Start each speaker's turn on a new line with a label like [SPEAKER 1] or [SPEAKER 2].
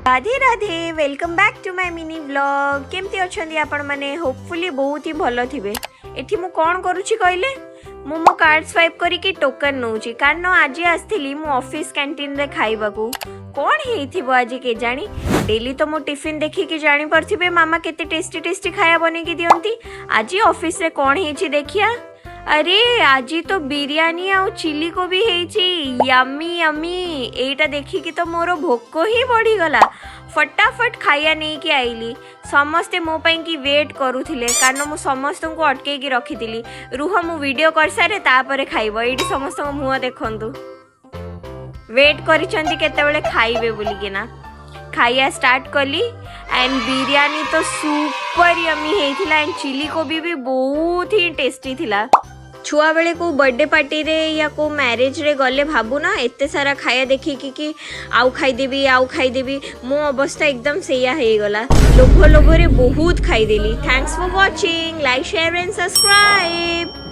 [SPEAKER 1] Radhe Radhe, welcome back to my mini vlog. କେମିତି ଅଛନ୍ତି ଆପଣମାନେ? ହୋପଫୁଲି ବହୁତ ହିଁ ଭଲ ଥିବେ। ଏଠି ମୁଁ କ'ଣ କରୁଛି କହିଲେ, ମୁଁ ମୋ କାର୍ଡ଼ ସ୍ୱାଇପ୍ କରିକି ଟୋକନ୍ ନେଉଛି, କାରଣ ଆଜି ଆସିଥିଲି ମୁଁ ଅଫିସ୍ କ୍ୟାଣ୍ଟିନରେ ଖାଇବାକୁ। କ'ଣ ହେଇଥିବ ଆଜି କେଜାଣି? ଡେଲି ତ ମୋ ଟିଫିନ୍ ଦେଖିକି ଜାଣିପାରୁଥିବେ ମାମା କେତେ ଟେଷ୍ଟି ଟେଷ୍ଟି ଖାଇବା ବନେଇକି ଦିଅନ୍ତି। ଆଜି ଅଫିସରେ କ'ଣ ହେଇଛି ଦେଖିଆ। ଆରେ, ଆଜି ତ ବିରିୟାନୀ ଆଉ ଚିଲି କୋବି ହେଇଛି। Yummy yummy! ଏଇଟା ଦେଖିକି ତ ମୋର ଭୋକ ହିଁ ବଢ଼ିଗଲା। ଫଟାଫଟ ଖାଇବା ନେଇକି ଆଇଲି। ସମସ୍ତେ ମୋ ପାଇଁକି ୱେଟ୍ କରୁଥିଲେ, କାରଣ ମୁଁ ସମସ୍ତଙ୍କୁ ଅଟକେଇକି ରଖିଥିଲି, ରୁହ, ମୁଁ ଭିଡ଼ିଓ କରିସାରେ, ତାପରେ ଖାଇବ। ଏଇଠି ସମସ୍ତଙ୍କ ମୁହଁ ଦେଖନ୍ତୁ, ୱେଟ୍ କରିଛନ୍ତି କେତେବେଳେ ଖାଇବେ ବୋଲିକିନା। ଖାଇବା ଷ୍ଟାର୍ଟ କଲି ଆଣ୍ଡ ବିରିୟାନୀ ତ ସୁପର ୟମି ହେଇଥିଲା ଆଣ୍ଡ ଚିଲି କୋବି ବି ବହୁତ ହିଁ ଟେଷ୍ଟି ଥିଲା। ଛୁଆବେଳେ କେଉଁ ବର୍ଥଡେ ପାର୍ଟିରେ ୟା କେଉଁ ମ୍ୟାରେଜରେ ଗଲେ ଭାବୁନା ଏତେ ସାରା ଖାଇବା ଦେଖିକି କି ଆଉ ଖାଇଦେବି, ଆଉ ଖାଇଦେବି। ମୋ ଅବସ୍ଥା ଏକଦମ ସେଇଆ ହେଇଗଲା। ଲୋଭ ଲୋଭରେ ବହୁତ ଖାଇଦେଲି। Thanks for watching. Like, share and subscribe.